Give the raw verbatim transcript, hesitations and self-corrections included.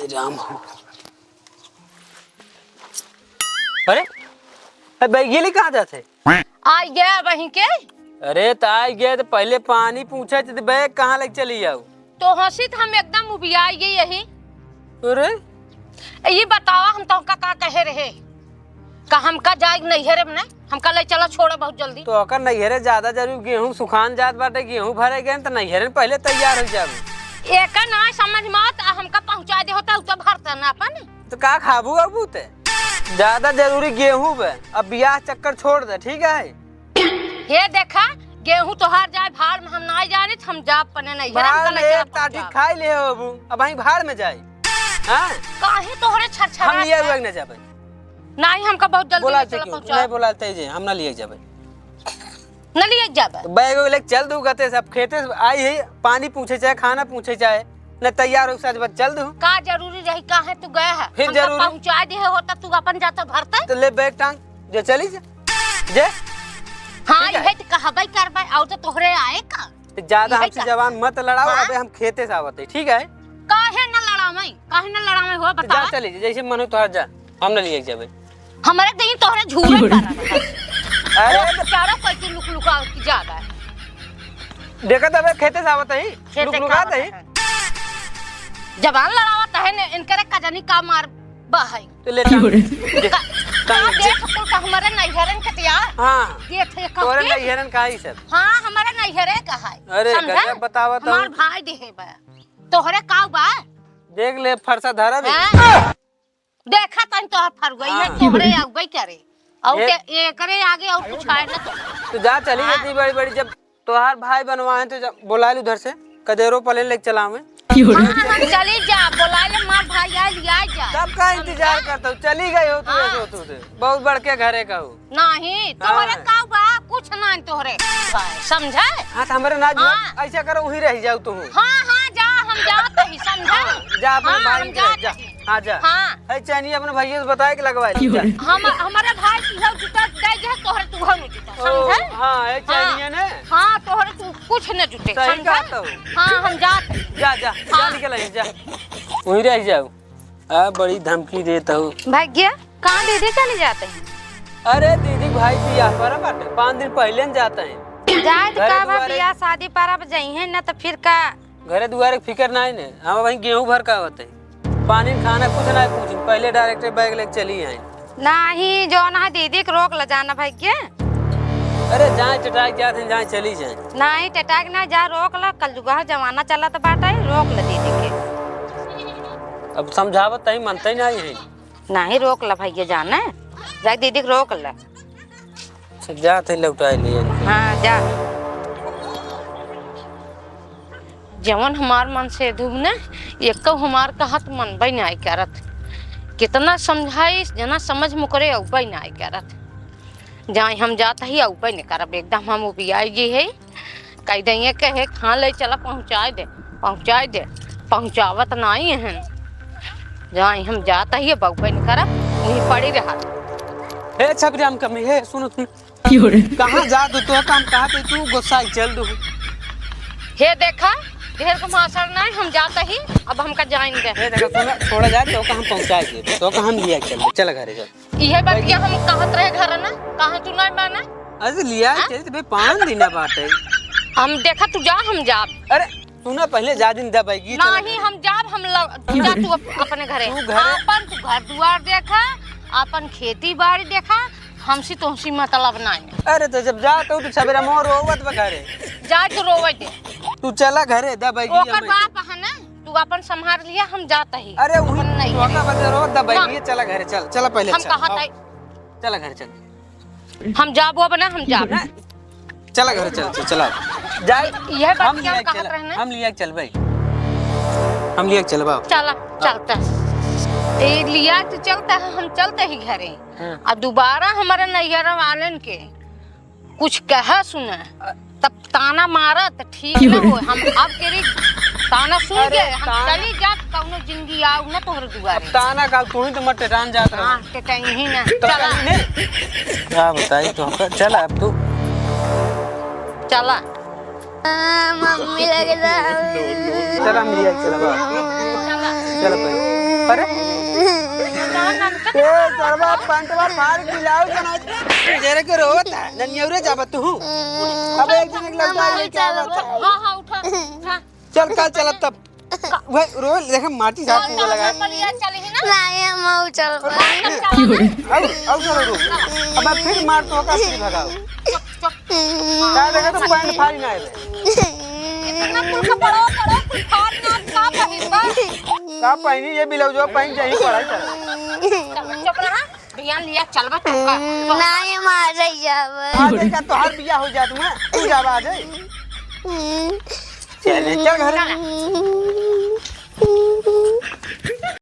जाम हो। अरे, ए, बैग ये ले कहाँ जात है? आई गया वहीं के। अरे, त आई गया त पहले पानी पूछे थे, त बैग कहाँ लेके चली जाऊ? तो हंसी त हम एकदम उबियाई गई यही। अरे? ए, ये बतावा, हम तोहका का कहे रहे? का हमका जाए नैहरे में ना? हमका ले चला छोड़ा बहुत जल्दी। तो ओकर नैहरे ज्यादा जरूरी, गेहूं सुखान जात बाटे, गेहूं भरे गए त नैहरे में पहले तैयार हो जाबे। एकर ना समझ में आवत, आ हमका पहुंचा दे होता, उ तो भरता ना अपन। तो का खाबू अबू ते? ज्यादा जरूरी गेहूं बे, अब बियाह चक्कर छोड़ दे, ठीक है? हे देखा, गेहूं तोहार जाए भाड़ में, हम ना जानित, हम जाब पने नैहरे में भाड़ में कल एक जाब ताटी पहुंचाब। खाई ले हो अबू, अब वहीं भाड़ में जाए। हाँ? काहे तोहरे छरछरात हम लिए बा? हुए न जाबे। नाही, हमका बहुत जल्दी बोला ले चला क्यों? पहुंचा। नहीं बोला ते जे, हम ना लिए जाबे। न लिए जाबे। तो बैग वैग लेके चल दू, गते से अब खेते से आई है, पानी पूछे चाहे, खाना पूछे चाहे, न तैयार हो, सज बज चल दू। का जरूरी रही, काहे तू गया है? फिर हमका जरूरी पहुंचा दे होता, तू अपन जाता भरते। तो ले बैग टांग, जे चली जा, जे। हाँ, ठीक है। इहे तो कहबे करबे, और तो तोहरे आए का? तो ज्यादा इहे हमसे का? जबान मत लड़ाओ, हाँ? अबे हम खेते से आवत है, ठीक है? काहे न लड़ावे, काहे न लड़ावे हो, तो जा बतावा। चली जा, जैसे मन हो तोहार जा, हम न लिए जाबे। हमरे दही तोहरे झूरे क्यों रे? करत है। अरे वो तो बेचारा कोई तू लुक लुका की जागा है। देखा तो अबे खेते से आवत है, खेते लुक लुका का आवत है। है। जबान लड़ावत है ने, इनकरे का जानी का मार बा है। तो ले क्यों रे? दे, का, का का दे? देख कुल का हमरे नैहरन के तिया। हाँ। देख ये का तोरे के? नैहरन का ही सब। हाँ, हमरे नैहरे का है। अरे, समझे? गजब बतावत हमार हूँ। भाई देहे बा। तोहरे का बा? देख ले, फरसा धरा दे। हैं? देखा तन तोहर फरुआ, ये हाँ। तोहरे आउबे करे। और ये ते-, एकरे आगे और कुछ है ना तो। तू जा, चली हाँ। जाती बड़ी बड़ी, जब तोहार भाई बनवा है तो जा, बोला ले उधर से, कदेरो पलेन लेके चलावे। हाँ, हम चली जा, बोला ले, मार भाई आ लिया जा। तब का इंतजार समझा? करता हूँ, चली गई हो तू हाँ। ऐसे हो तू से। बहुत बड़के घरे का हो। नहीं, तोहरे हाँ। का बा, कुछ ना तोहरे। समझे? हाँ, तो हमरे ना जो हाँ। ऐसा करो, वहीं रह जाओ तुम। हाँ, हाँ, जा, हम जात ही, समझे? हाँ, जा अपने हाँ, भाई हम के जात जा। ही। हाँ, जा। हाँ। है चैनी अपने भैया से बताए के लगवा ली, जा। हम, हमारे भाई की हो जुटा, दे दे, तोहरे तू हो जुटा, ओ, समझे? हाँ, है हाँ। चैनिया ने। हाँ, तोहरे तू कुछ न जुटे, सही समझे? कहा तो। हाँ, हम जात ही। जा, जा, जा हाँ। निकल आई, जा। वहीं रह जाओ। आ, बड़ी धमकी देत हऊ। भैया, कहाँ दीदी चली जाते हैं? अरे दीदी, भाई बियाह पर बाटे, पाँच दिन पहले न जाते हैं। जाए तो घरे का बा, दुआरे। बियाह शादी पर अब जइहे न तो फिर का? घरे दुआरे के फिकर नाई ने, हम वहीं गेहूं भर का होते। पानी न खाना कुछ ना पूछी, पहले direct बैग लेके चली आई। नाही, जौन है दीदी के रोक ले जाना भैया। अरे जाए टटाक जात हैं, जाए चली जाए। नाही, टटाक ना जा, रोक ला, कलजुगा जमाना चलत बाटे, रोक ले दीदी के। अब समझावत तही मनते नाही है। नाही, रोक ला भैया जाने, जाए दीदी के रोक ला। अच्छा, जात है लौटाए लिए। हाँ, जा। जवन हमार मन से धुब ने, एको हमार कहत मनबे नाई करत। कितना समझाई, जना समझ मुकरे अउबे नाई करत। जाई हम जात ही, अउबे न करब, एकदम हम उबियाई गई है। कह दे ये कहे, "हाँ, ले चला, पहुँचाए दे, पहुँचाए दे।" पहुँचावत नाई है। जाई हम जात ही, अब अउबे न करब, वहीं पड़ी रहत। हे छपरी आम कमी, हे सुनो, सुनो। क्यों रे? कहाँ जा तू? तो काम कहाँ पे तू गुस्सा चल दू। हे देखा, ढेर को मासर नहीं, हम जाता ही, अब हमका जाइन दे। हे देखा, सुना, छोड़ा जाए, तो का हम पहुँचाए के, तो का हम लिया चल, चल घरे चल। इहे बतिया हम कहत रहे घर ना, कहाँ तू नहीं माना? अरे लिया हाँ? चल, बे पाँच दिन बाटे। हम देखा, तू जा, हम जाब। अरे सुना, पहले जा दिन दे बैगी, चला नहीं, घरे। हम जाब, हम लग-, जा तू अप-, अपने घरे। तू घरे। आपन तू घर दुआर देखा, आपन खेती बाड़ी देखा, हमसे तोहसे मतलब नहीं। अरे तो जब जात हो तो सबेरा मोर रोवत बा घरे। जाए तो रोवे दे। तू चला घरे, दे बैगी ओकर हम बाप है ना, तू अपन संभाल लिया, हम जात ही। अरे वही अपन नहीं तोका है। बदे रोवत, दे बैगी, ना। चला घरे, चल, चला पहले हम चल। कहत आओ। है। चला घरे चल। हम जाबो अब ना, हम जाब। चला घरे चल, चल, चला। जाए, यह बात हम क्या लिया कहत चल, रहने? हम लिया चल भाई। हम लिया चल बाबू। चला, चलता है। ए, लिया तो चलता है, हम चलते ही घरे। हाँ। आ दोबारा हमारे नैहर वालन के कुछ कहा सुना, तब ताना मारा तो ठीक न हो। हम अब तेरी ताना सुन अरे, के हम ताना चली जात, कौनो जिंदगी आऊ न तोहरे दुआरे। अब ताना का तू ही तो मर टेटान जात रहा। हाँ, टेटाई ही ना। तो चला। कहीं ने? का बताई तो, चला अब तू। चला। आ, मम्मी लगे जा। चला, हम लिया, चला, बाबा। चला। चला, भाई। अरे, ए सरवा, पैंटवा फाड़ के ब्लाउज बनाए। जरे के रोवत है, ननियौरे जाबत तू। अब एक दिन एक लौटा लेके आवत है। हाँ, हाँ, उठा, उठा। चल, कल चलब तब। वह रोज देखे माटी झाड़ फूंका लगाए। चल, चल, चल, चल। नहीं, हम आऊ चल पाए। अब, अब चलो रो। अब मैं फिर मार तो का फिर भगाओ। चुप, चुप। का देखे तो पैंट फाड़ी ना है। इतना कुल का पड़ो, पड़ो, कुल फाड़ ना, का पहिन बा? का पहिनी, ये ब्लाउजवा पहिन जाई, पढ़ाई कर। चुप, चुप रहा। भैया लिया चलबा चुप कर। नहीं, हम आ जाई जाबा। आ जाई का, तोहार बियाह हो जात हुआ, तू जाबा आ जाई। चले, चल घरे। चल।